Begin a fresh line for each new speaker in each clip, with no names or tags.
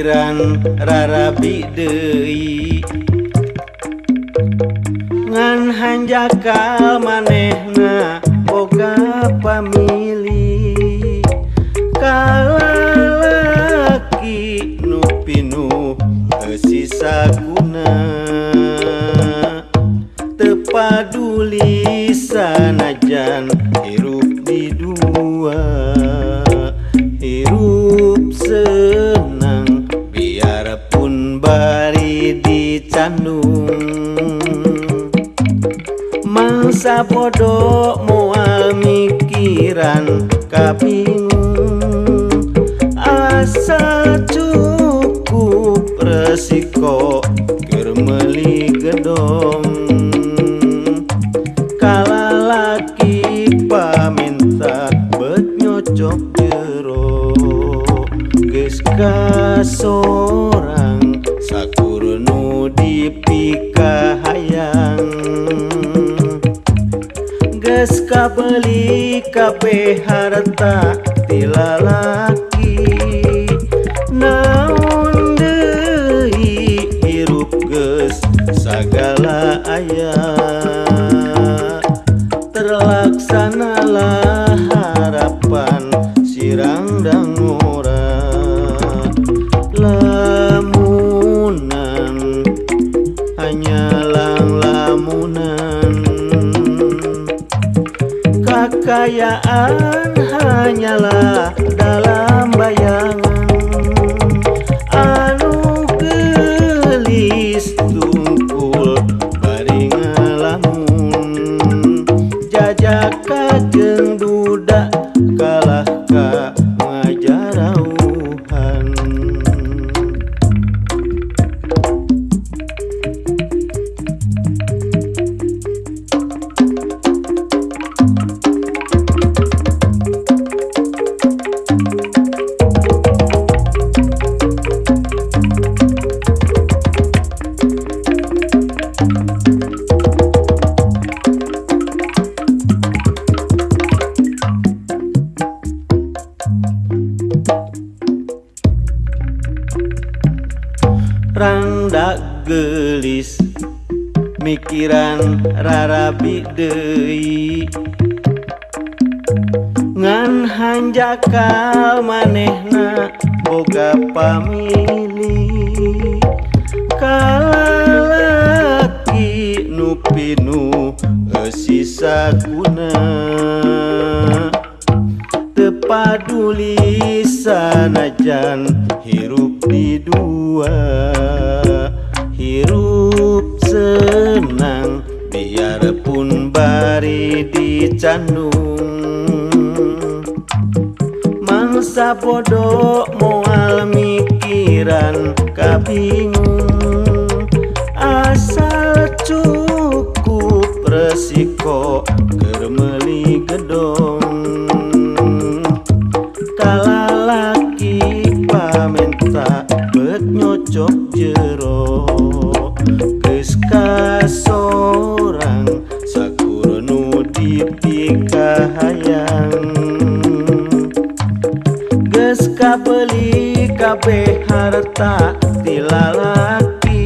mikiran rarabi deui ngan hanjakal manehna boga pamili kalalaki nu pinuh sisa guna teu paduli sanajan hirup di dua hirup senang biarpun bari dicandung mangsa bodoh moal mikiran kabingung asal cukup resiko keur meuli gedong kalalaki paminta bet nyocok jero geus kasorang sakur nu dipikahayang geus kabeli kabeh harta ti lalaki naon deui hirup geus sagala aya terlaksanalah harapan si rangdang ngora lamunan hanyalah lamunan kekayaan hanyalah dalam bayangan anu geulis tungkul bari ngalamun jajaka jeung duda kalah ka ngajarauhan. Rangda geulis mikiran rarabi deui ngan hanjakal manehna boga pamili kalalaki nu pinuh sisa guna teu paduli sanajan hirup di dua hirup senang biarpun bari dicandung mangsa bodoh moal mikiran kabingung asal cukup resiko keur meuli gedong kalalaki pamenta bet nyocok jero geus kasorang sakur nu dipikahayang geus kabeli kabeh harta ti lalaki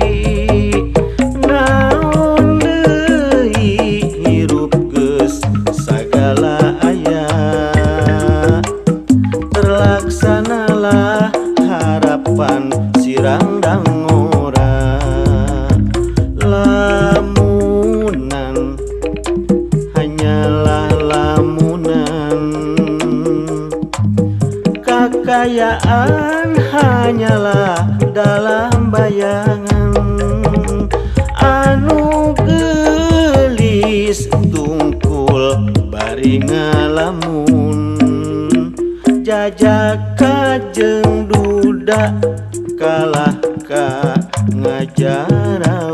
naon deui hirup geus sagala aya terlaksanalah harapan si rangdang ngora lamunan hanyalah lamunan kekayaan hanyalah dalam bayangan anu geulis tungkul bari ngalamun jajaka jeung duda kalah ka ngajarauhan.